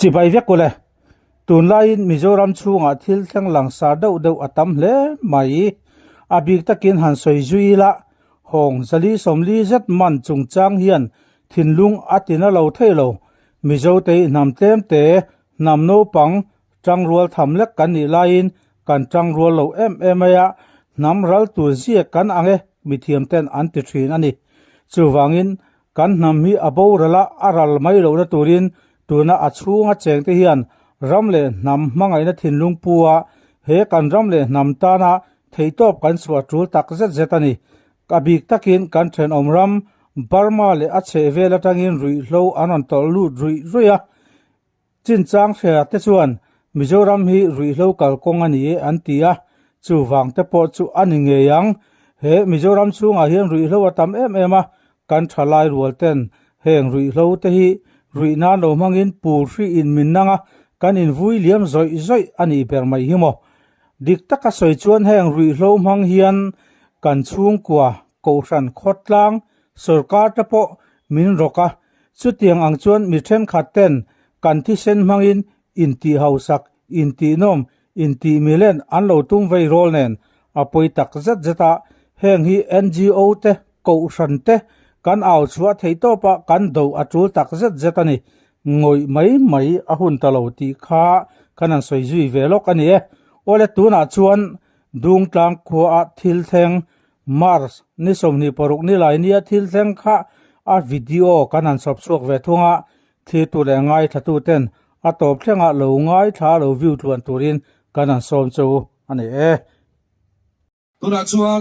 Chibai vek ule. Tunlaiin Mizoram chhungah thil thleng langsar deuh deuh a tam hle mai. A bik takin han sawi zui ila, hawng zali sawmli zet man chungchang hian thinlung a tina lo thei lo. Mizote hi hnam tlemte, hnam naupang, tangrual tham lek kan nih laiin kan tangrual lo em em mai a, hnam ral tur ziak kan ang e mithiam ten an ti thin a ni. Chuvangin Kan hnam hi a boral a, a ral mai lohna turin tuna a chhunga chengte hian ram leh hnam hmangaihna thinlung pu a, he kan ram leh hnam tana theihtawp kan chhuah tul tak zet zet a ni. A bik takin kan thenawm ram Burma leh a chhehvel atangin ruihhlo an rawn tawlh lut ruih ruih a, Chinchang hria te chuan Mizoram hi ruihhlo kalkawng a ni e an ti a, chuvang te pawh chu a ni ngei ang. He Mizoram chhungah hian ruihhlo a tam em em a, kan thalai rual ten heng ruihhlo te hi ruih nan lo hmangin pur hri in min nang a, kan invui liam zawih zawih a nih ber mai hi maw. Dik taka sawi chuan heng ruihhlo hmang hian kan chhungkua, kohhran, khawtlang, sorkar te pawh min rawk a, Chutiang ang chuan mi thenkhat ten kan thisen hmangin intih hausak, intih nawm, intih milen an lo tum vei rawl nen a pawi tak zet zet a, heng hi NGO te, kohhran te kan au chhuah theih tawp a kan do a tul tak zet zet a ni. Ngawih mai mai a hun ta lo tih kha kan han sawi zui ve lawk a ni e. Awle tunah chuan Dungtlang khua a thil thleng Mars ni 26 ni lai nia thil thleng kha a video kan han chhawp chhuak ve thung a, thirtu leh ngaithlatu ten a tawp thlengah lo ngaithla lo view tluan turin kan han sawm chu a ni e. Tunah chuan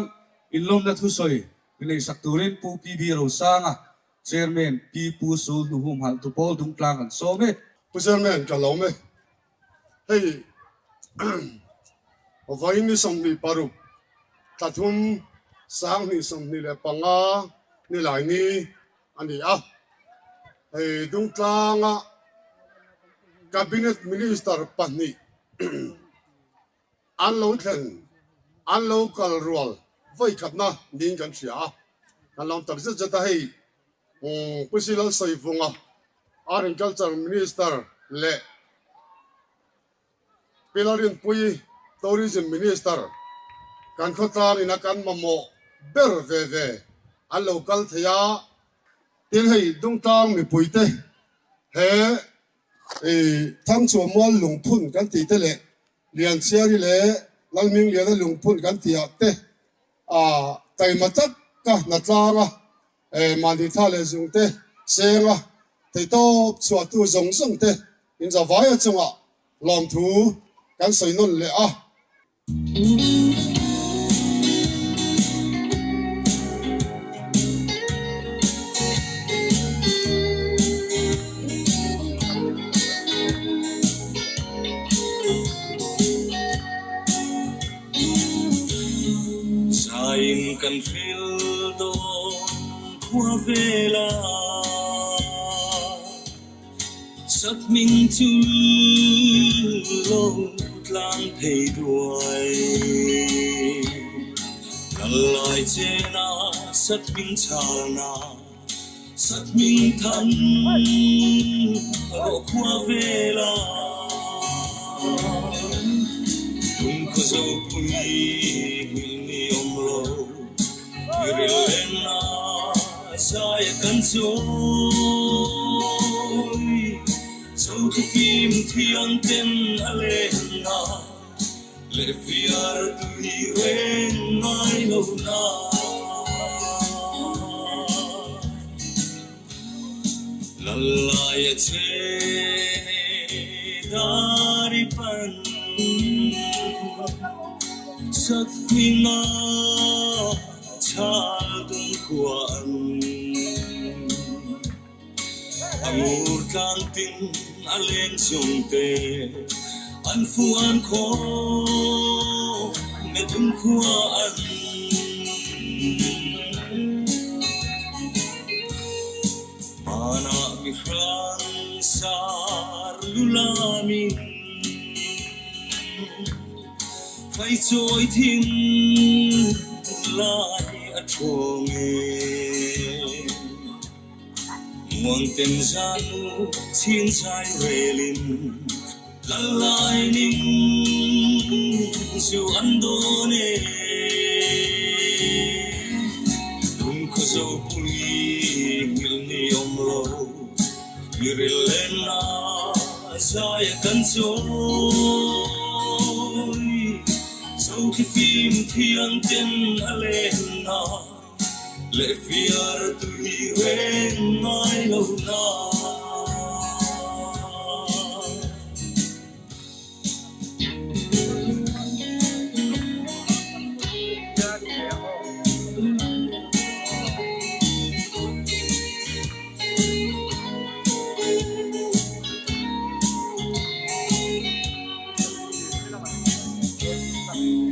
inlawmna thusawi mi neihsak turin Pu PB Rosanga, Chairman, Pi Pu Sul Hnuhum Haltu Pawl Dungtlang an sawm e. Pu Chairman, ka lawm e. Hei vawiin ni 26 thla thum sanghnih 25 ni lai ni a ni a. Hei Dungtlanga Cabinet Minister pahnih an lo thlen an lo kal rual vawi khatna niin kan hria a. Kan lawm tak zet zet a hei Pu Silalsawivunga Art and Culture Minister leh Pilarinpui Tourism Minister kan khawtlang ina kan mamawh ber ve ve an lo kal thei a. Tin hei Dungtlang mipuite he Thangchhuahmual lungphun kan tih te leh Lianchhiari leh Lalhmingliana lungphun kan tih ah te taima tak ka hnatlang a. Mahni thla leh zung te, senga theihtawp chhuahtu zawng zawng te inzavaia chungah lawmthu kan sawi nawn leh a. Zaiin kan hril dawn khua vela Sat hming chu lo tlang phei duai Kal lai chena sat hming chhalna Sat hming than rawh khua vela Lungkhaw zopui hmil ni awm lo I ril lenna zai a kan chawi Zo thu fim thiang ten a lenna Leh fiar tui reng ngai lo na. Lalaia chene dari pan Sakhminga chal tung khua an A ngur tlang tin a leng chung te An fu an khaw me tung khua an Hmanah mi hrang sar lulamin Fai chawi thin lai a thawng e. Muangten zanu chhin zai relin lal lai ning chu an dawn e. Tum khaw zo pui ngil ni awm lo mi ril len na zai a kan chawi. Zo khi fim thiang ten a len na. Leh fiar tui reng ngai lo na.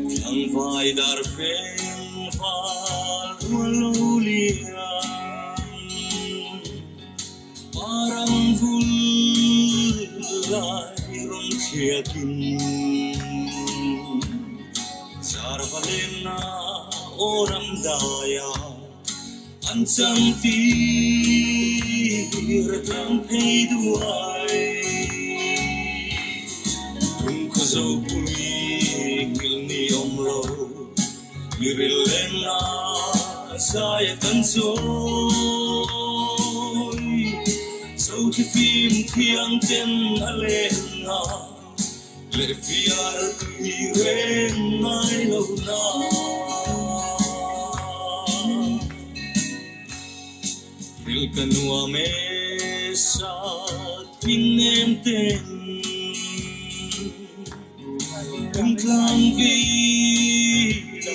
Tlangvai dar feng val rual lo lian, parang vul lai rawn thliakin, zar va lenna aw ram daia an chang tir tlang phei duai. Tum khaw zo pui ngil ni awm lo, mi ril len na zai a kan chawi. Zo thli fim thiang ten a len na, leh fiar tui reng ngai lo na. Ril ka nuam e sa thing nem ten Dungtlang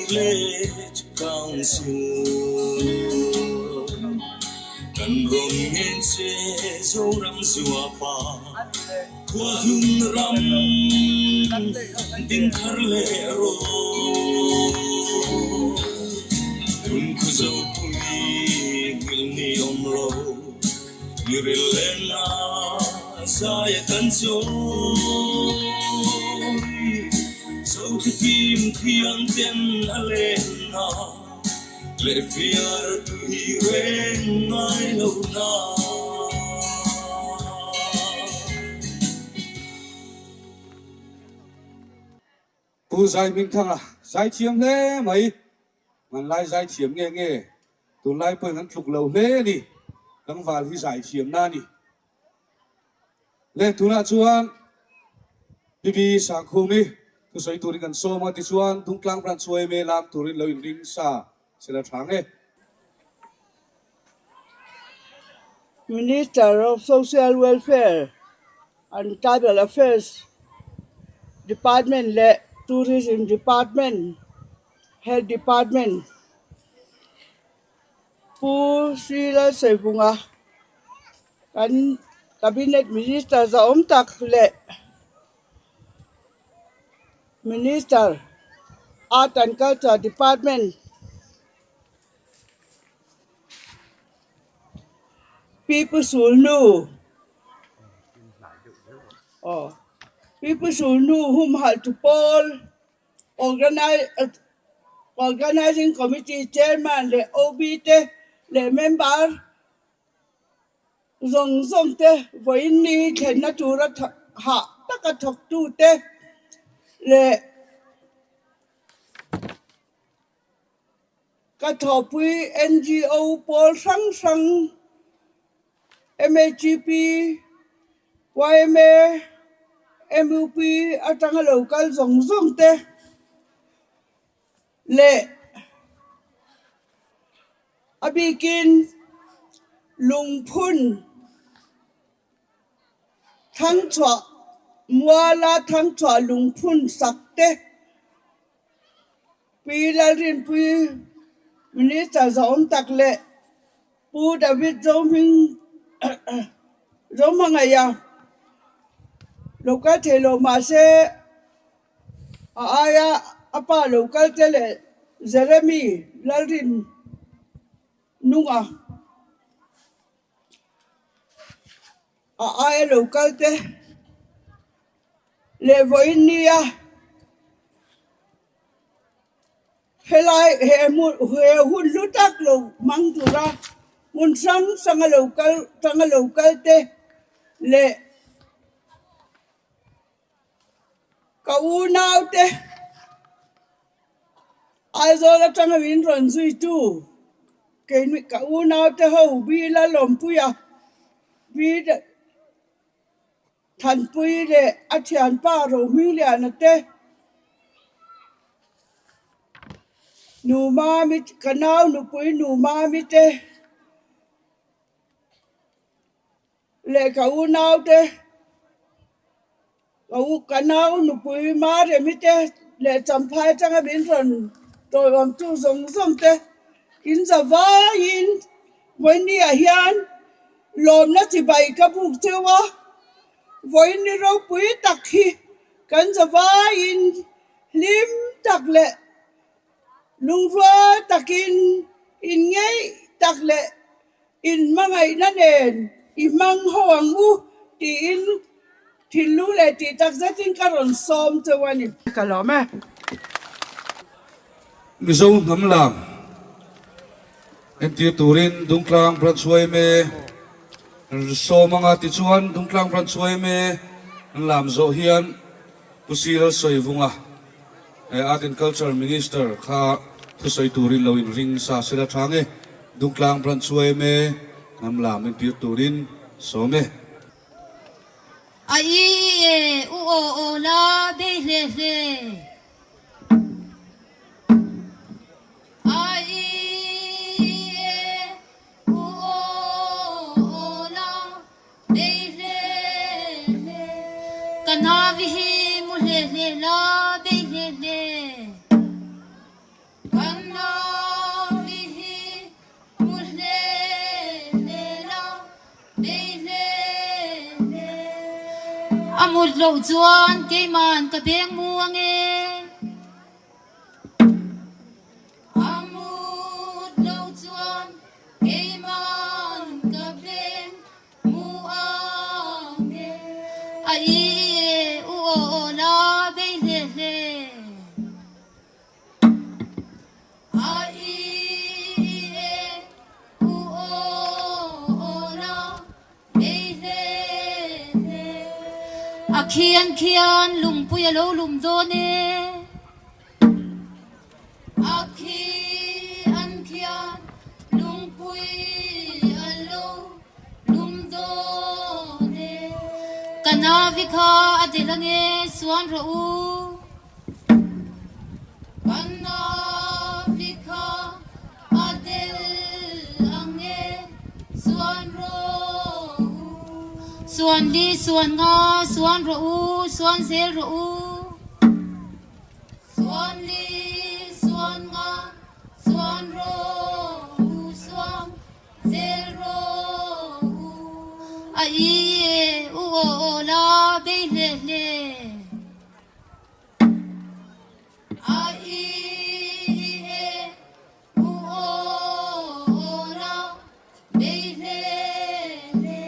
Village Council kan rawn ngen che Zoram Zuapa khua hlun ram ding thar leh rawh. Tun khu zo pui ngil ni awm lo mi ril len na zai a kan chawi. Zo thi fim thiang ten a len na leh fiar tui reng ngai lo na. Pu Zaihmingthanga zaithiam hle mai, hmanlai zaithiam nge nge tunlai pawhin an tluk lo hle a ni, tlangval hi zaithiamna a ni. Le tunah chuan Bibi Sangkhumi thusawi turin kan sawm a, tichuan Dungtlang Branch yma lam turin lo inring sa sela tha nge. Minister of Social Welfare and Tribal Affairs Department leh Tourism Department, Health Department Pu Sri Lalsawivunga kan Cabinet Minister zahawm tak leh Minister Art and Culture Department Pi Pu Sulnu aw Pi Pu Sulnu humhalh tu pawl Organizing Committee Chairman leh OB te leh member zawng zawng te vawiin ni thlenna tura hah taka thawktu te leh ka thawhpui NGO pawl hrang hrang MHP, YMA, MUP atanga lo kal zawng zawng te leh a bikin lungphun thangchhuah muala thangchhuah lungphun sak te Pi Lalrinpui Minister zahawm tak leh Pu David Zohming Zohmangaia lo kal thei lo mahse a aia a pa lo kal te leh Jeremy Lalrin nunga a aia lo kal te leh vawiin nia helai he hmun he hun hlu tak lo hmang tura. Hmun hrang hranga lo kal tanga lo kal te leh ka unau te Aizawl atanga min rawn zuitu keini ka unau te ho Bila Lawmpuia Bila Thanpui leh a thianpa Rohmingliana te Nu Mami ka nau nupui Nu Mami te leh ka unau te ka u ka nau nupui Maremi te leh Champhai atanga min rawn tawiawmtu zawng zawng te in za vaiin vawinia hian lawmna chibai ka buk cheu a, vawiin ropui tak hi kan za vaiin hlim tak leh lungrual takin inngeih tak leh inhmangaihna nen i hmang ho ang u tiin thinlung leh tih tak zetin ka rawn sawm cheu a ni. Ka lawm e. Mizo hnam lam entir turin Dungtlang Branch yma sawm anga tichuan Dungtlang Branch yma an lam zawh hian Pu Sir Sawivunga Art and Culture Minister kha thusawi turin lo inring sa sela tha nge Dungtlang Branch yma hnam lam entir turin sawm e. A i e u aw aw la bei hle hle. A i e u aw aw la bei hle hle. Ka navi hi mu hle hle la bei hle hle. Ka navi hi mu hle hle la bei hle hle. A mut loh chuan keiman ka beng mu ange. A mut lo chuan keiman ka beng mu ang e. A i e u aw aw la bei hle hle. A i e u aw aw la bei hle hle. A khian khian lungpui a lo lum dawn e. A khian khian lungpui a lo lum dawn e. Ka navi kha a del ange suan rawh u. Ka navi kha a del ange suan rawh u. Suan li suan nga suan rawh u, suan zel rawh u. Suan li suan nga suan rawh u, suan zel rawh u. A i e u aw aw la bei hle hle. A i e u aw aw la bei hle hle.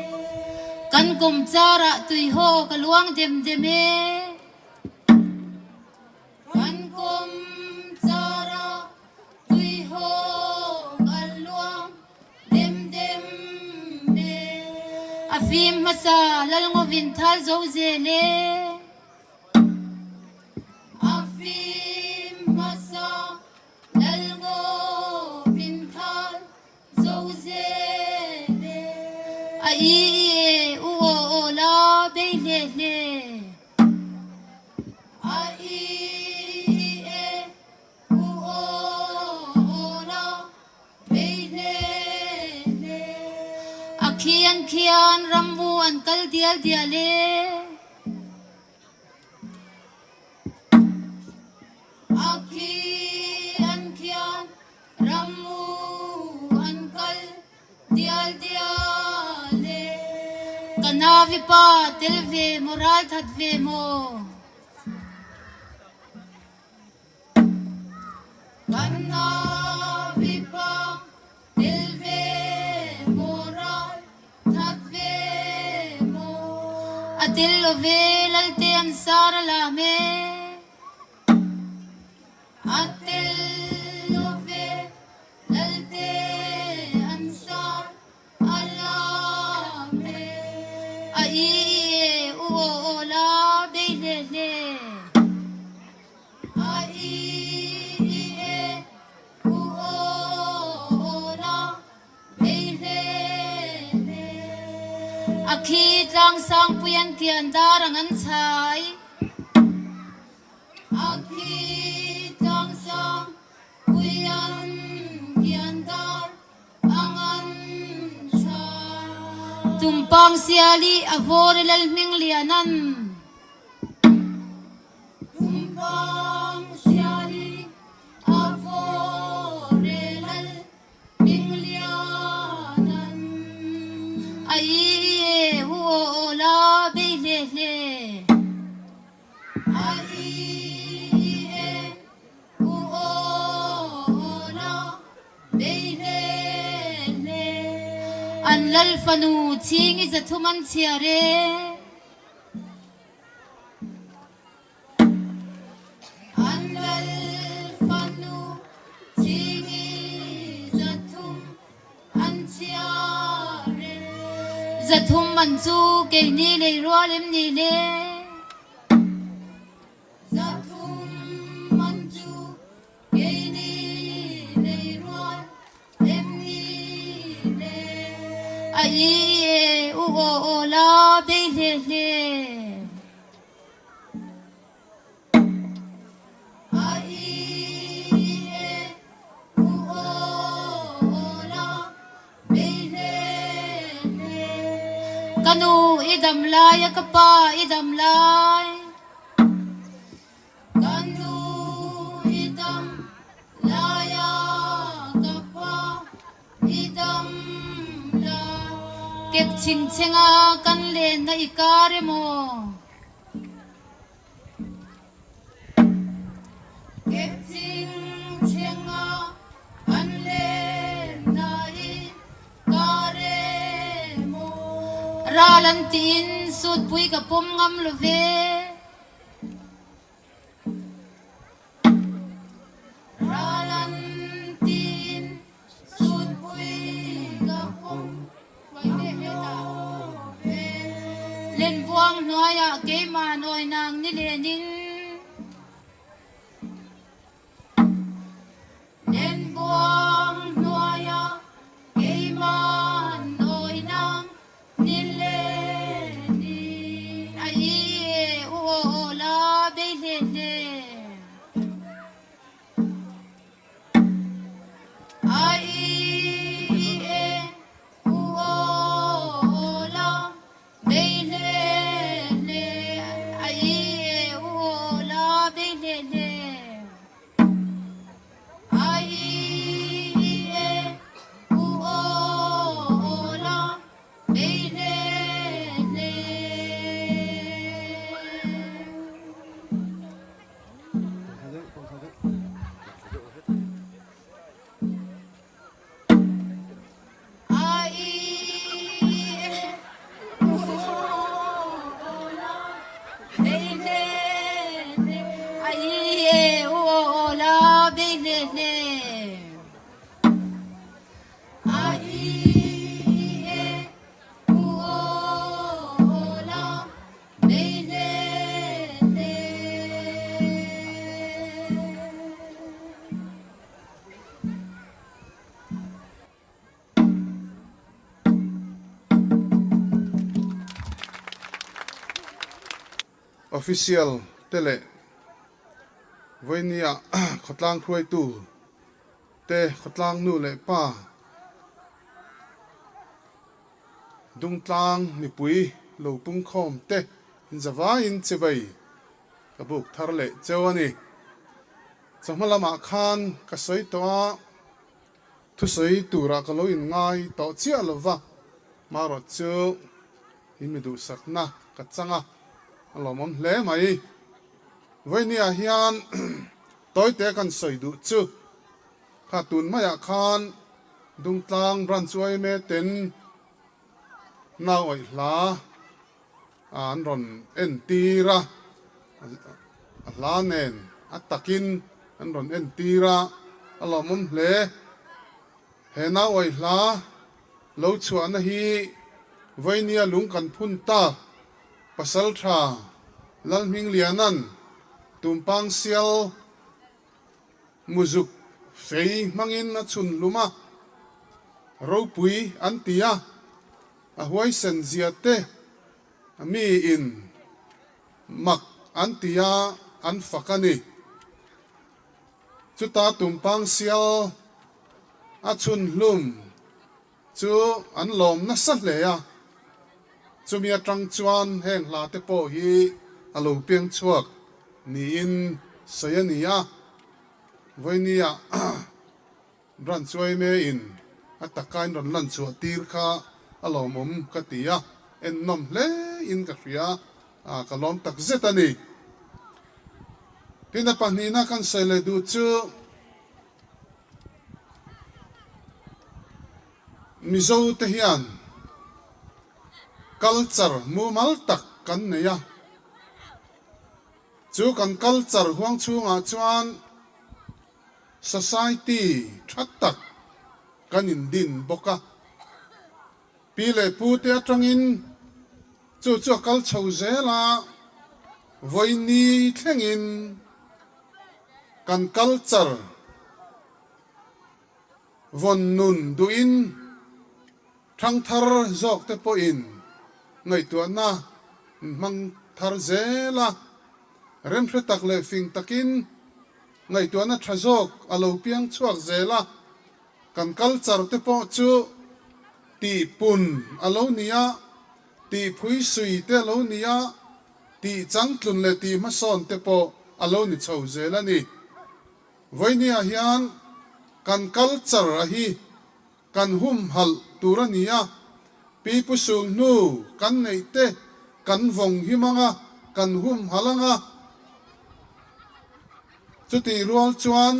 Kan kum carah tuihaw ka luang dem dem e. Kan kum carah tuihaw ka luang dem dem e. A fim hmasa Lalngovin thal zo zel e. A fim hmasa Lalngovin thal zo zel e. A i e u aw aw la bei hle hle. A i e u aw aw la bei hle hle. A khian khian rammu an kal dial dial e. A khi an khian rammu an kal dial dial e. Ka navi pa tel ve maw ral that ve maw? Ka navi pa Tel ve maw ral that ve maw. A tel lo ve Lalte an sar a lam e. A tel lo ve Lalte an sar. tlang sangpui an kian dar ang an chhai. A khi tlang sangpui an kian dar ang an chhai. Tumpang siali a vawr i Lalhminglianan. Tumpang siali a vawr e Lal. Hminglianan a i e u aw aw la bei hle hle. A i e u aw aw la bei hle hle. An lal fanu chhing i 300 an chhiar e. An lal fanu chhingi 300 an chhiar e. 300 man chu keini lei rual em ni le? 300 man chu keini lei rual em ni le? A i e u aw aw la bei hle hle. A i e u aw aw la bei hle hle. Ka nu i dam lai a ka pa i dam lai. Ka nu i dam lai a ka pa i dam lai. Kep chingcheng a kan lenna i kar emaw? Kep chingcheng a kan lenna i kar emaw? Ral an tiin sutpui ka pawm ngam lo ve. Ral an tiin sutpui ka pawm lo ve. Lenbuang hnuaiah keimah nawi nang ni lenin. Lenbuang hnuaiah keimah nawi nang ni lenin. A i e u aw aw la bei hle hle. A i e u aw aw la bei hle hle. A i e u aw la bei hle hle. A i e u aw aw la bei hle hle. A i e u aw aw la bei hle hle. A i e u aw aw la bei hle hle. A i e u aw aw la bei hle hle. Official te leh Vawinia khawtlang hruaitu te khawtlang nu leh pa Dungtlang mipui lo pungkhawm te inzavaiin chibai ka buk thar leh cheu a ni. Chawhma lamah khan ka sawi tawh a, thusawi turah ka lo inngai tawh chiah lo va, marawh chu in mi duhsakna ka chang a, a lawmawm hle mai. Vawinia hian tawite kan sawi duh chu kha tun maiah khan Dungtlang Branch yma ten nau awih hla an rawn entir a, a hla nen a takin an rawn entir a, a lawmawm hle. He nau awih hla lo chhuahna hi Vainia lung kan phun tak Pasaltha Lalhmingliana'n Tumpang sial Muzuk fei hmangin a chhun hlum a, ropui an ti a, a huaisen zia te. Mi in mak an ti a, an fak a ni. Chuta tumpang sial a chhun hlum chu an lawm nasa hle a, chumi atang chuan heng hla te pawh hi a lo piang chhuak niin sawi a ni a. Vawinia Branch yma in a takain rawn lan chhuah tir kha a lawmawm ka ti a, ennawm hle in ka hria a, ka lawm tak zet a ni. Tin a pahnihna kan sawi leh duh chu Mizo te hian culture mumal tak kan nei a, chu kan culture huang chhungah chuan Society tha tak kan indin bawk a, pi leh pu te atangin chu chu a kal chho zel a, vawiini thlengin kan culture vawn nun duhin thangthar zawk te pawhin ngaihtuahna an hmang thar zel a, remhre tak leh fing takin Ngaihtuahna tha zawk a lo piang chhuak zel a, kan culture te pawh chu tihpun a lo ni a, tihphui sui te a lo ni a, tih changtlun leh tih hmasawn te pawh a lo ni chho zel a ni. Vawinia hian kan culture a hi Kan humhalh tur a ni a, Pi Pu Sul hnu kan neih te kan vawng him ang a, kan humhalh ang a. Chutih rual chuan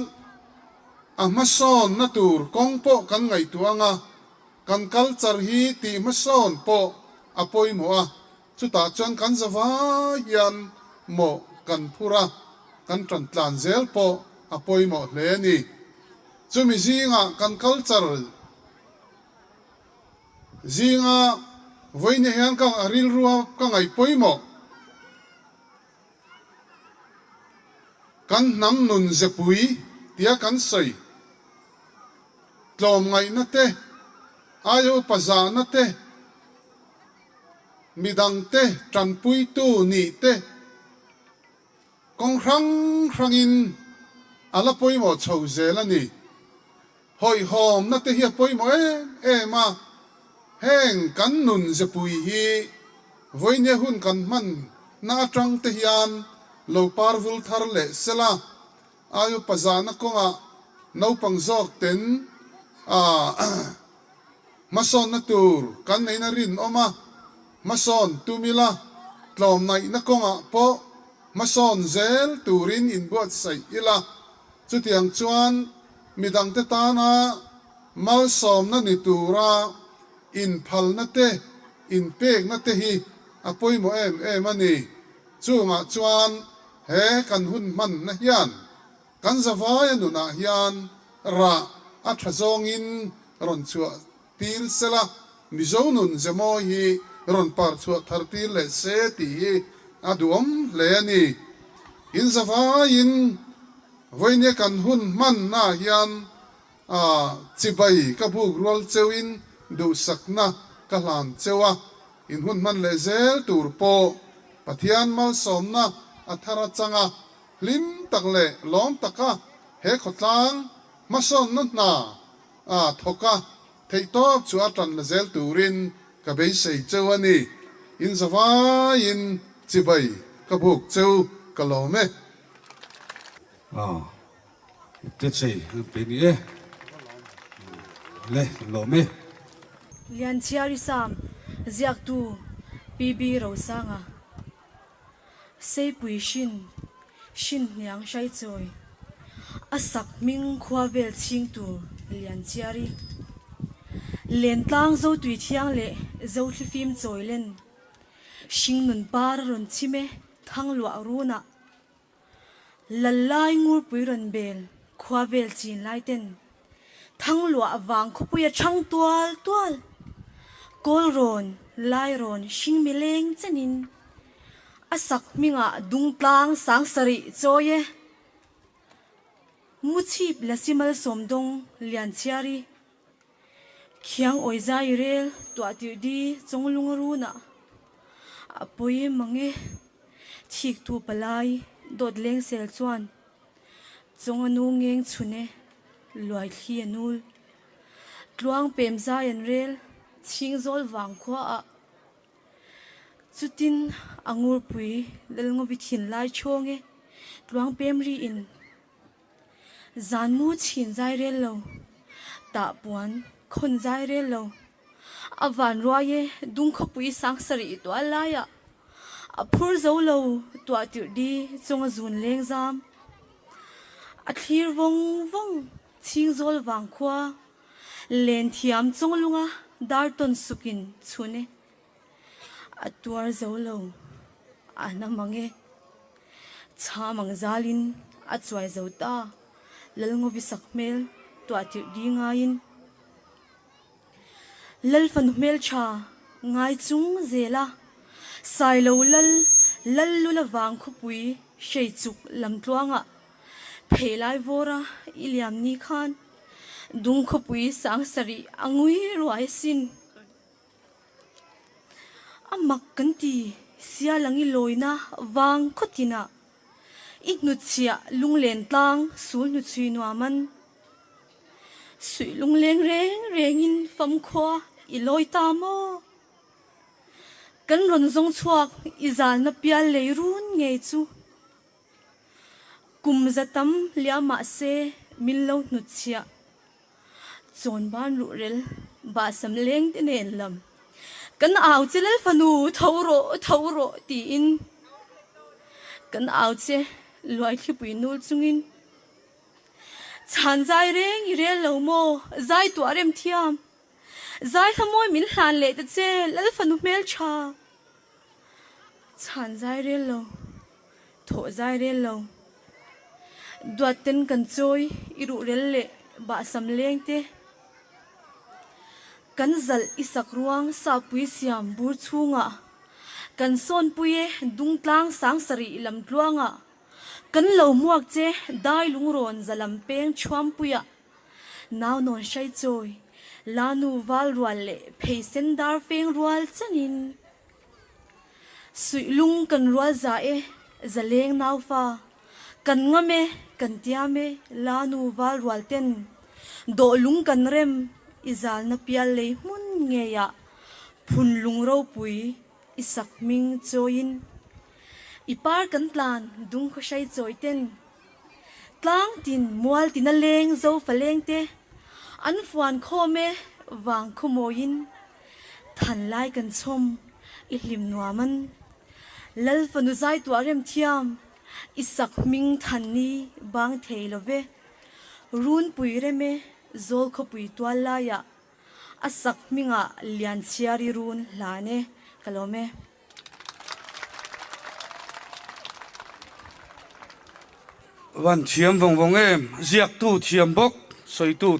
a hmasawnna tur kawng pawh kan ngaihtuah ang a, kan culture hi tih hmasawn pawh a pawimawh a, chutah chuan kan zavai hian mawh kan phur a, kan tan tlan zel pawh a pawimawh hle a ni. Chumi zingah kan culture zinga vawiin hian ka rilrua ka ngaih pawimawh. Kan hnam nun zepui tia kan sawi tlawmngaihna te, aia upa zahna te, midangte tanpuitu nih te, Kawng hrang hrangin a la pawimawh chho zel a ni. Hawihhawmna te hi a pawimawh em em a, heng kan nun zepui hi vawinia hun kan hman na atang te hian lo par vul thar leh sela, aio pazahna kawngah naupang zawk ten a hmasawnna tur kan neihna rinawm a, hmasawn tum ila, tlawmnaihna kawngah pawh hmasawn zel turin inbuatsaih ila, chutiang chuan midangte tana malsawmna ni tura inphalna te, inpekna te hi a pawimawh em em a ni. Chungah chuan he kan hun hmanna hian Kan zavaia nunah hian rah a tha zawngin rawn chhuah tir se la, Mizo nun zemawi hi rawn par chhuah thar tir leh se tih hi a duhawm hle a ni. In zavaiin vawinia kan hun hmannaah hian chibai ka buk rual cheuhin duhsakna ka hlan cheu a, in hun hman leh zel tur pawh Pathian malsawmna a thar a chang a, Hlim tak leh lawm taka he khawtlang hmasawnna hna a thawk a, theihtawp chu a tan la zel turin ka beisei cheu a ni. In zavaiin chibai ka buk cheu ka lawm e. Aw, te chei an pe ni e. Le, lawm e. Lianchhiari Sam, ziaktu PB Rosanga. Seipui hrin, hrin hniang hrai chawi, a sak hming khua vel chhing tur lian chiar i. Lentlang Zotui thiang leh Zothlifim chawi len, hring nun par a rawn chim e thang luah runah. Lallai ngurpui rawn bel khua vel chin lai ten Thangluah vang khawpui a chhang tual tual. Kawl rawn, lai rawn hring mi leng chenin a sak hmingah dungtlang sang sarih chawi e. Muchhip Lasi Malsawmdawng Lianchhiari Khiang awi zai rel tuah tirh di Chawnglung a runah. A pawi mang e, thiktu palai dawt leng sel chuan chawng a nu ngeng chhun e, luai thli a nul. Tluang pem zai an rel chhing zawl vang khua ah. Chutin a ngurpui Lalngovi thinlai chhawng e, tluang pem ri in. Zan mu chhin zai rel lo, tah puan khawn zai rel lo. A van ruai e dung khawpui sang sarih tuah laiah a phur zo lo tuah tirh di chung a zun leng zam. A thlir vawng vawng chhing zawl vang khua len thiam chung lunga dar tawn sukin chhun e. A tuar zo lo, a na mang e. Chham ang zalin a chuai zo ta, Lalngovi sak hmel tuah tirh di ngaiin. Lal fanu hmeltha ngai chung zela Sailo lal lal lula vang khawpui hrei chuk lamtluangah pheilai vawra i liam ni khan dung khawpui sang sarih a ngui ruai asin. A mak kan ti, Sialangi lawina vang khawtinah i hnutchhiah lunglen tlang sul hnuchhui nuaman suih lungleng reng rengin famkhua i lawi ta maw? Kan rawn zawng chhuak i zalna pial lei run ngei chu kum za tam liam mahse min lo hnutchhiah. Chawn ban ruh rel bahsam leng te nen lam kan au che lal fanu tho rawh tho rawh tiin kan au che luai thlipui nul chungin chhan zai reng i rel lo maw zai tuah rem thiam zai hla mawi min hlan leh ta che lal fanu hmeltha chhan zai rel lo. Thawh zai rel lo. Duat ten kan chawi i ruh rel leh bahsam leng te. Kan zalh i sak ruang sapui siam bur chhungah kan sawnpui e dungtlang sang sarih lam tluangah kan lo hmuak che dai lungrawn za lam peng chhuampuiah naunawn hrai chawi lanu val rual leh pheisen dar feng rual changin Suih lung kan rual za e, zaleng naufa, Kan ngam e, kan tiam e, lanu val rual ten, Dawh lung kan rem, i zalna pial lei hmun ngeiah, Phun lung ropui, i sak hming chawiin. I par kan tlan, dung khawhrai chawi ten, Tlang tin mual tina leng zofa leng te, An fuan khawm e, vang khawmawiin. Than lai kan chhawm i hlim nuam an. Lal fanu zai tuah rem thiam i sak hming than ni bang thei lo ve. Runpui rem e zawl khawpui tual laiah a sak hmingah Lianchhiari run hlan e ka lawm e. Van thiam vawng vawng em, ziaktu thiam bawk, sawitu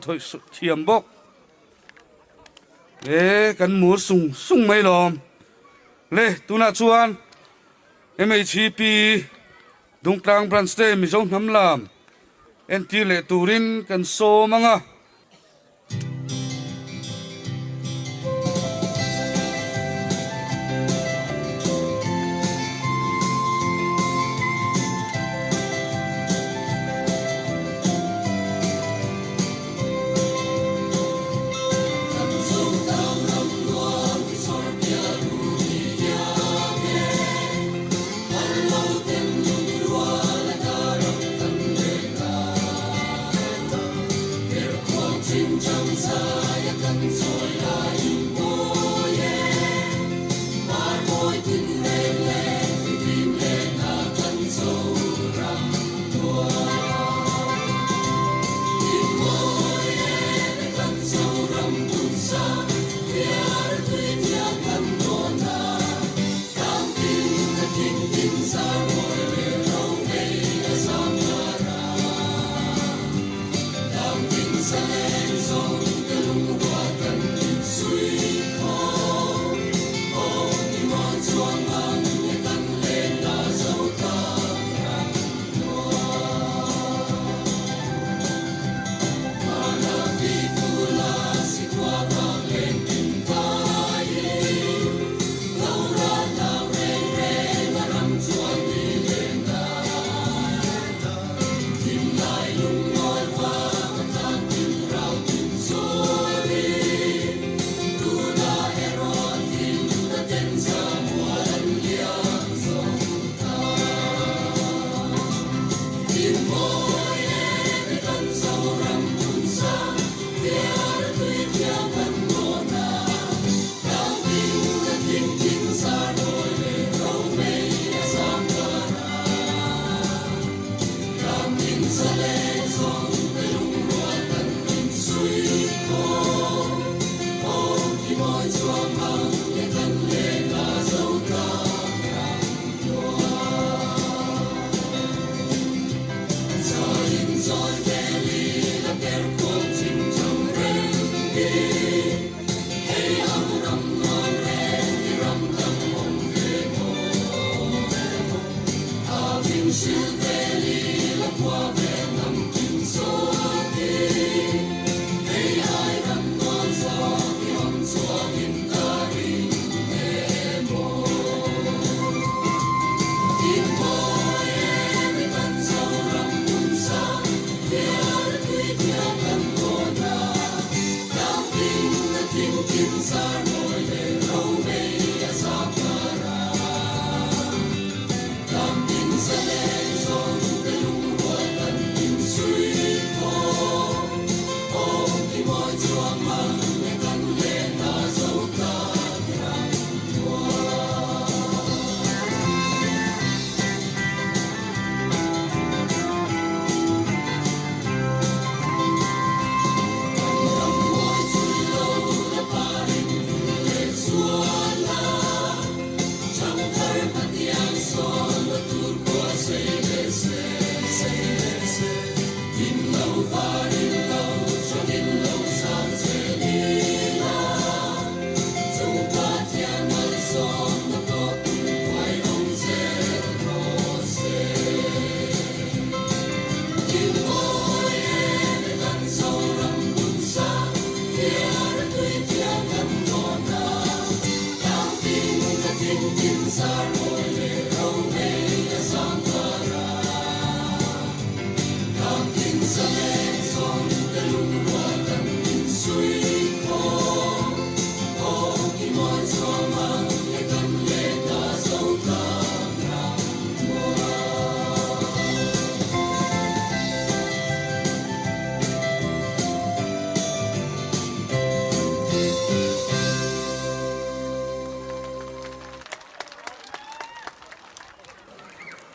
thiam bawk. E kan mur sung sung mai lawm. Le tunah chuan MHP Dungtlang Branch te Mizo hnam lam entir leh turin kan sawm ang a.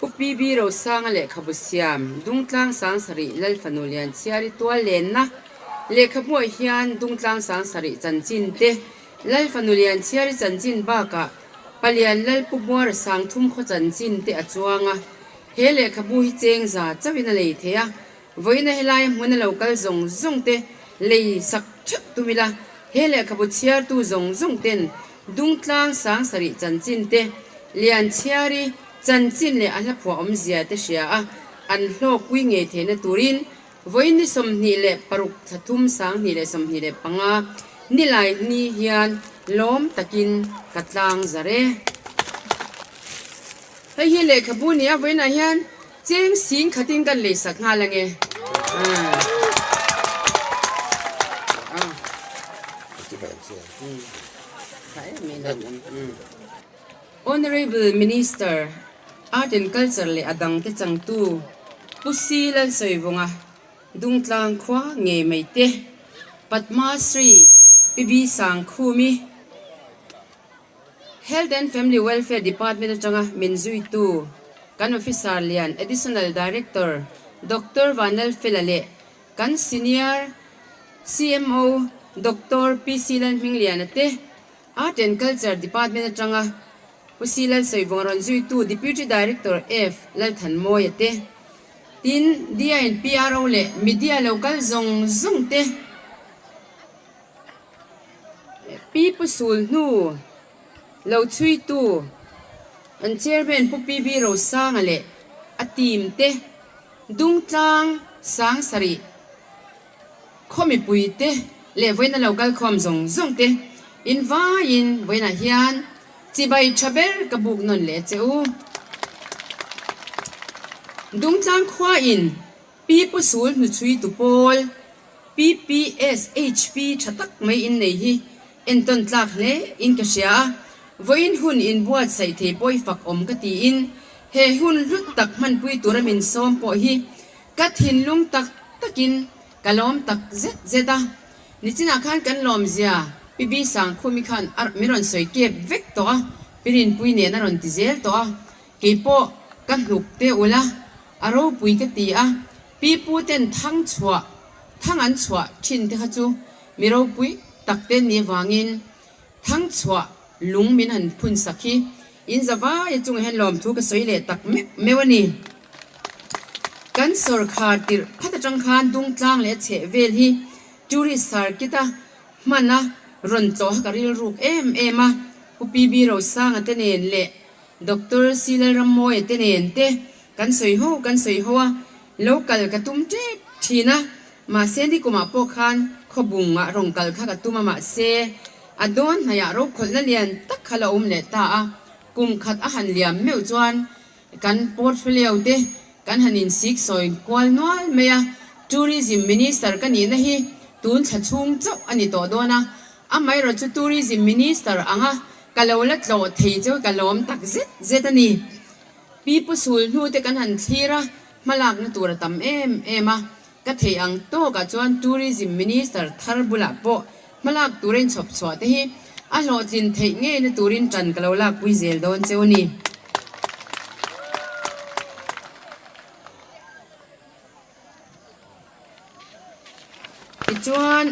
Pu PB Rosanga lehkhabu siam Dungtlang Sangsarih Lalfanu Lianchhiari tual lenna lehkhabuah hian Dungtlang Sangsarih chanchin te Lalfanu Lianchhiari chanchin bakah Palian Lalpu Buara Sangthum khaw chanchin te a chuang a, he lehkhabu hi cheng za chauhin a lei thei a, vawiina helai hmun a lo kal zawng zawng te lei sak theuh tum ila, he lehkhabu chhiartu zawng zawng ten Dungtlang Sangsarih chanchin te, Lianchhiari chanchin leh a hlaphuah awmzia te hria a, an hlawkpui ngei theihna turin Vawiin ni 26 thla thum 2025 nilai ni hian lawm takin ka tlang zar e. Hei hi lehkhabu nia vawiinah hian cheng sing khatin kan lei sak nghal ange. Honourable Minister, Art and Culture leh a dangte changtu Pu Si Lalsawivunga, Dungtlang khua ngei mai te, Padma Shri Pi B Sangkhumi, Health and Family Welfare Department atanga min zuitu kan Officer lian Additional Director Doctor Vanlalfela leh kan Senior CMO Doctor PC Lalhmingliana te, Art and Culture Department atanga Pu Si Lalsawivawng rawn zuitu Deputy Director F Lalthanmawia te, tin dia in PRO leh media lo kal zawng zawng te, Pi Pu Sul hnu lo chhuitu an Chairman Pu PB Rosanga leh a team te, Dungtlang Sangsarih, Khaw mipui te leh vawiina lo kal khawm zawng zawng te in vaiin vawiinah hian chibai tha ber ka buk nawn leh che u. Dungtlang khua in Pi Pu Sul hnuchhui tu pawl PPSHP tha tak mai in nei hi entawn tlak hle in ka hria a, vawiin hun in buatsaih thei pawi fak awm ka tiin he hun hlut tak hmanpui tura min sawm pawh hi Ka thinlung tak takin ka lawm tak zet zet a, nichinah khan kan lawmzia Pi Bi Sangkhumi khan a min rawn sawi kep vek tawh a, Pi Rinpui nen a rawn ti zel tawh a, keipawh ka hnuk te ula a ropui ka ti a, Pi Pu ten thang chhuah thang an chhuah thin te kha chu mi ropui tak te ni avangin thang chhuah lung min han phun sak hi in zavai chungah hian lawmthu ka sawi leh tak meuh meuh a ni. Kan sawrkhar tirh phat atang khan Dungtlang leh a chheh vel hi tourist circuit a Hmana rawn tlawh ka rilruk em em a, Pu PB Rosanga te nen leh Doctor C Lalrammawia te nen te kan sawi ho kan sawi ho a, lo kal ka tum tep thin a, mahse nikumah pawh khan khawbungah rawn kal kha ka tum a mahse a dawn hnaihah rokhawlhna lian tak kha la awm leh ta a, kum khat a han liam meuh chuan Kan portfolio te kan han insik sawi kual nual mai a, Tourism Minister ka nihna hi tun thla chhung chauh a ni tawh dawn a, amaherawh chu Tourism Minister anga ka lo la tlawh thei chu ka lawm tak zet zet a ni. Pi Pu Sul hnu te kan han thlir a, hmalakna tur a tam em em a, ka theih ang tawkah chuan Tourism Minister thar bulah pawh hmalak tura inchhawp chhuah te hi a hlawhtlin theih ngeina turin ṭan ka lo lakpui zel dawn cheu a ni. Tichuan,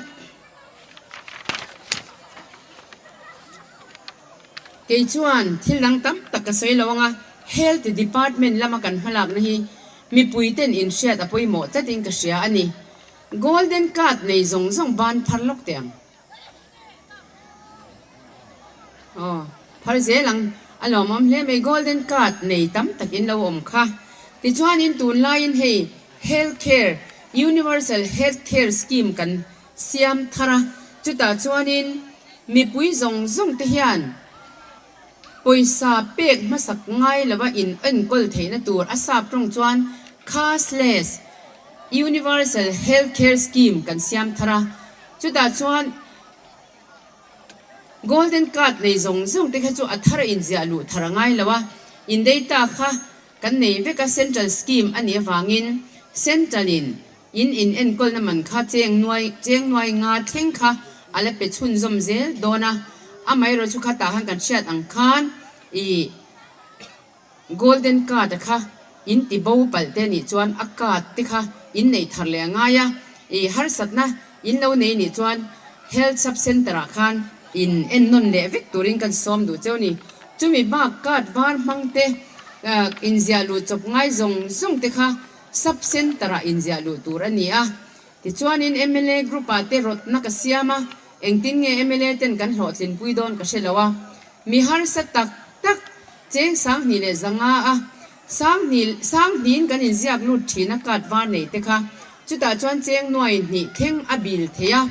kei chuan thil dang tam tak ka sawi lo ang a, Health Department lama kan hmalakna hi mipuiten inhriat a pawimawh tlatin ka hria a ni. Golden card nei zawng zawng ban phar lawk teh ang. Aw, phar zel ang. A lawmawm hle mai golden card nei tam takin lo awm kha. Tichuanin tunlaiin hei health care, universal health care scheme kan siam thar a, chutah chuanin mipui zawng zawng te hian pawisa pek hmasak ngai lova in enkawl theihna tur a sap tawng chuan cashless Universal Health Care Scheme kan siam thar a, chutah chuan Golden Card nei zawng zawng te kha chu a thar a inziah luh thar a ngai lo a, in data kha kan nei vek a, Central Scheme a nih avangin Central in in in enkawlna man kha cheng nuai cheng nuai nga thleng kha a la pe chhunzawm zel dawn a, amaherawhchu kha tah khan kan hriat ang khan ih. Golden card a kha in ti bo palh te nih chuan a card te kha in neih thar leh a ngai a, i harsatna in lo nei nih chuan Health Sub Centre ah khan in en nawn leh vek turin kan sawm duh cheu ni. Chumi bak card var hmang te inziah luh chawp ngai zawng zawng te kha Sub Centre ah inziah luh tur a ni a. Tichuanin mla group ah te rawtna ka siam a, engtin nge mla ten kan hlawhtlinpui dawn ka hre lo a, mi harsa tak tak Cheng 15 leh 500 a 10,000 sanghnihin kan inziak lut thin a card var nei te kha. Chutah chuan cheng nuai hnih thleng a bil thei a.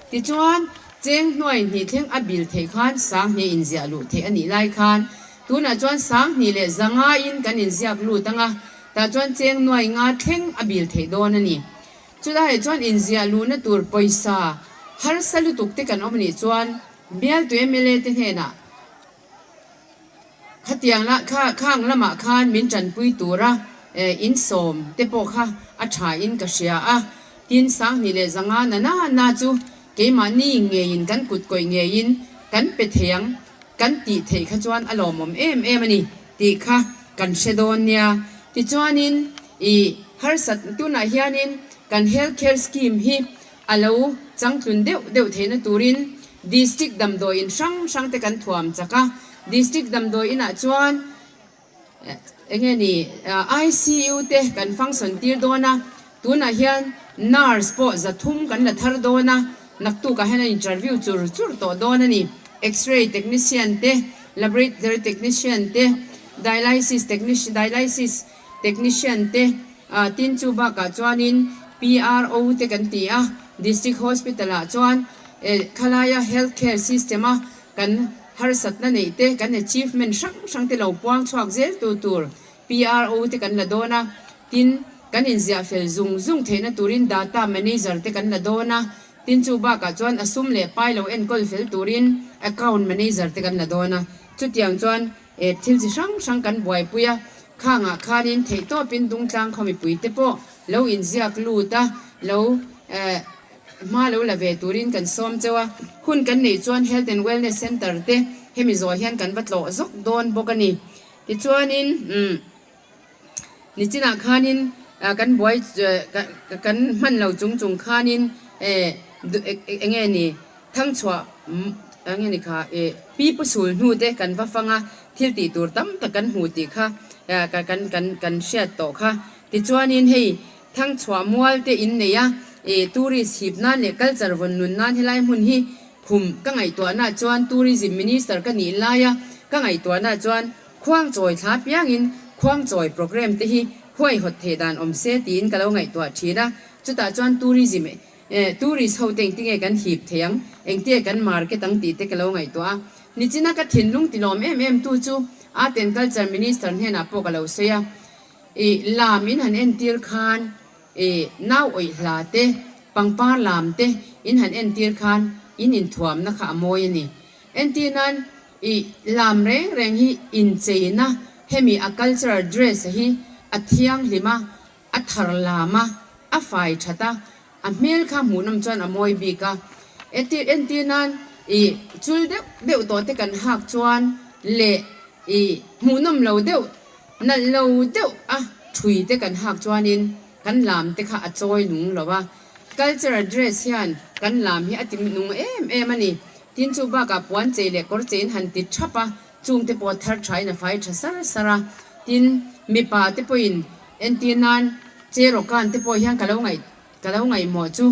Tichuan, cheng nuai hnih thleng a bil theih khan 10,000 inziah luh theih a nih lai khan tunah chuan 15 leh 500 in kan inziak lut ang a, tah chuan cheng nuai nga thleng a bil theih dawn a ni. Chulaiah chuan inziah luhna tur pawisa harsa lutuk te kan awm a nih chuan bialtu mla te hnenah Khatiang la kha khang lamah khan min tanpui tura insawm te pawh kha a tha in ka hria a, tin 15 leh 500 na na na chu keimahni ngeiin kan kut kawih ngeiin kan pe thei ang kan tih theih kha chuan a lawmawm em em a ni tih kha kan hre dawn nia. Tichuanin i harsat tunah hianin kan health care scheme hi A lo changtlun deuh deuh theihna turin District damdawi in hrang hrang te kan thuam chak a, District damdawi inah chuan eng nge ni ICU te kan function tir dawn a, tunah hian nurse pawh 300 kan la thar dawn a, naktukah hian a interview chur chur tawh dawn a ni. X-ray technician te, laboratory technician te, dialysis technician dialysis technician te, Tin chu bakah chuanin PRO te kan ti a, District Hospital ah chuan khalaia Health Care System a kan harsatna neih te, kan achievement hrang hrang te lo puang chhuak zel tu tur PRO te kan la dawn a, tin kan inziah fel zung zung theihna turin Data Manager te kan la dawn a, tin chu bakah chuan a sum leh pai lo enkawl fel turin Account Manager te kan la dawn a, chutiang chuan E thil chi hrang hrang kan buaipui a, khangah khanin theihtawpin Dungtlang khaw mipuite pawh lo inziak lut a, lo hma lo la ve turin kan sawm cheu a. Hun kan neih chuan Health and Wellness Centre te hemi zawh hian kan va tlawh zawk dawn bawk a ni. Tichuanin umm nichinah khanin kan buai kan hman lo chung chung khanin eng nge ni Thangchhuah eng nge ni kha ih pi pu sul hnu te kan va fang a, thil tih tur tam tak kan hmu tih kha kan kan kan hriat tawh kha. Tichuanin hei Thangchhuah mual te in nei a, ih tourist hip nan leh culture vawn nun nan helai hmun hi. Khum ka ngaihtuahna chuan Tourism Minister ka nih laia ka ngaihtuahna chuan Khuangchawi thla piangin Khuangchawi programme te hi huaihawt theih dan awm se tiin ka lo ngaihtuah thin a, chutah chuan Tourism tourist ho te engtinge kan hip thei ang, engtinge kan market ang tih te ka lo ngaihtuah a. Nichina ka thinlung tilawm em em tu chu Art and Culture Minister hnenah pawh ka lo sawi a, i lam in han entir khan I nau awih hla te, pangpar lam te in han entir khan in inthuamna kha a mawi a ni. Entir nan i lam reng reng hi incheina hemi a cultural dress hi a thianghlim a, a thar lam a, a fai that a, a hmel kha hmuhnawm chuan a mawi bik a. Entir nan i chul deuh deuh tawh te kan hak chuan leh I hmuhnawm lo deuh, nalh lo deuh a thui te kan hak chuanin kan lam te kha a chawi nung lo a, cultural dress hian kan lam hi a ti nung em em a ni. Tin chu bakah puan chei leh kawr cheiin han ti thap a, chung te pawh thar thain a fai tha sar sar a. Tin, mipa te pawhin entir nan Cherokan te pawh hian ka lo ngaih Ka lo ngaihmawh chu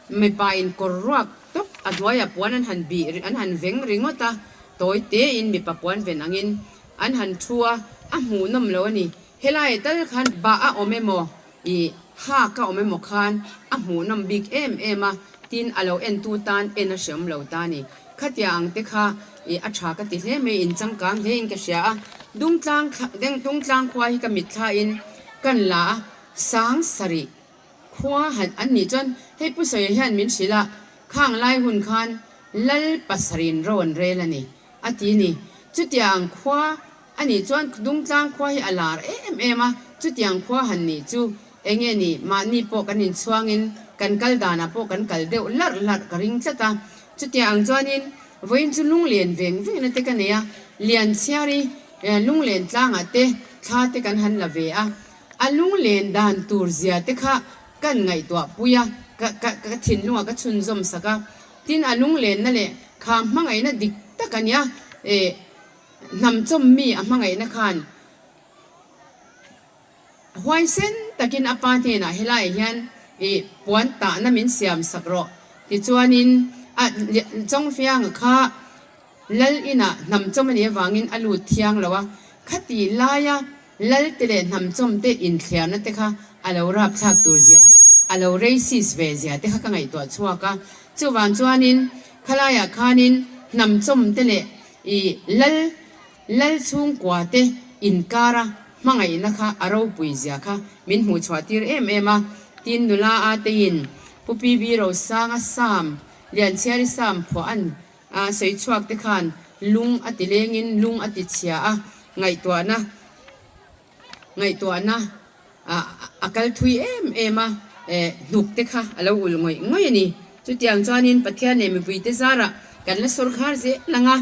mipa in kawr ruak tawp a hnuaiah puan an han bih an han veng ringawt a, tawi tein mipa puan ven angin an han thu a, a hmuhnawm lo a ni. Helai tal khan bah a awm emaw ih hak a awm emaw khan a hmuhnawm bik em em a, tin a lo entu tan en a hreawm lo ta a ni. Khatia ang te kha ih a tha ka ti hle mai, in changkang hle in ka hria a, Dungtlang Dungtlang khua hi ka mitthla in kan la a, sang sarih Khua han an nih chuan hei Pu Sawia hian min hrilh a, khang lai hun khan Lal pasarih ro an rel a ni, a ti ni. Chutiang khua a nih chuan Dungtlang khua hi a lar em em a, chutiang khua han nih chu eng nge ni, mahni pawh kan inchhuangin kan kal danah pawh kan kal deuh larh larh ka ring tlat a. Chutiang ang chuanin vawiin chu lunglen veng vengna te ka nei a, Lianchhiari lunglen tlangah te thla te kan han la ve a, A lunglen dan tur zia te kha kan ngaihtuah pui a, ka ka ka thinlungah ka chhunzawm sak a. Tin, a lunglenna leh kha hmangaihna dik tak a nia, eh, hnamchawm mi a hmangaihna khan huaisen takin a pa hnenah helaiah hian, eh, puan tahna min siam sak rawh. Tichuanin, a Chawngfianga kha Lal inah hnamchawm a nih avangin a lut thiang lo a, khati laia Lal te leh hnamchawm te inthliarna te kha a lo rapthlak tur zia, a lo racist ve zia te kha ka ngaihtuah chhuak a. Chuvang chuanin khalaiah khanin hnamchawm te leh i Lal Lal chhungkua te inkara hmangaihna kha a ropui zia kha min hmuh chhuah tir em em a. Tin, nula a teiin Pu PB Rosanga Sam, Lianchhiari Sam phuah an A sawi chhuak te khan lung a ti lengin lung a ti chhia a, ngaihtuahna ngaihtuahna a kal thui em em a, hnuk te kha a lo ul ngawih ngawih a ni. Chutiang chuanin Pathian leh mipuite zarah kan la sawrkhar zel ang a,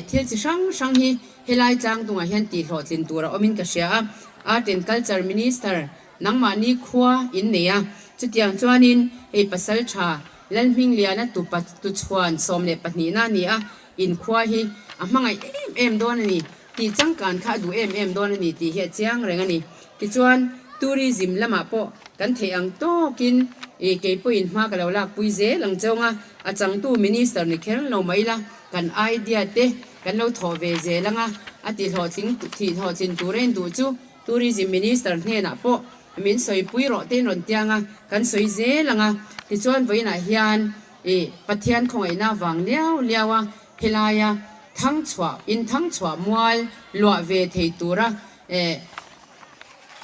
thil chi hrang hrang hi helai tlangdungah hian tihhlawhtlin tur a awmin ka hria a, Art and Culture Minister nangmahni khua in nei a, chutiang chuanin hei pasal tha Lalhmingliana tupa tuchhuan 12 na a ni a, inkhua hi a hmangaih em em dawn a ni tih changkan kha a duh em em dawn a ni tih hi a chiang reng a ni. Tichuan, tourism lamah pawh kan theih ang tawkin ih kei pawhin hma ka lo lakpui zel ang chawng a, a changtu minister ni kher lo mai ila kan idea te kan lo thawh ve zel ang a, a ti hlawhtling thih hlawhtlin tur a induh chu tourism minister hnenah pawh Min sawipui rawh te in rawn tiang a, kan sawi zel ang a. Tichuan vawiinah hian i Pathian khawngaihna vang liau liau a helaia thangchhuah, in thangchhuah mual luah ve thei tura eh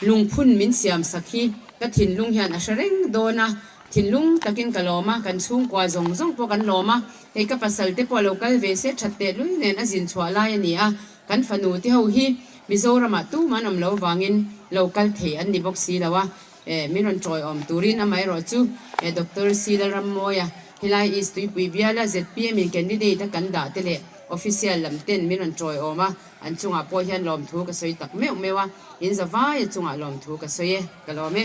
lungphun min siam sak hi ka thinlung hian a hre reng dawn a. Thinlung takin ka lawm a, kan chhungkua zawng zawng pawh kan lawm a. Hei ka pasal te pawh lo kal ve se that tehlul nen a zin chhuah lai a ni a. Kan fanu te ho hi Mizoramah tum an awm lo vangin lo kal thei an ni bawk si lo a, min rawn tawiawm turin amaherawh chu Doctor C Lalrammawia helai East Tuipui biala zpm in candidate a kan dah te leh official lam ten min rawn tawiawm a, an chungah pawh hian lawmthu ka sawi tak meuh meuh a, in zavaia chungah lawmthu ka sawi e, ka lawm e.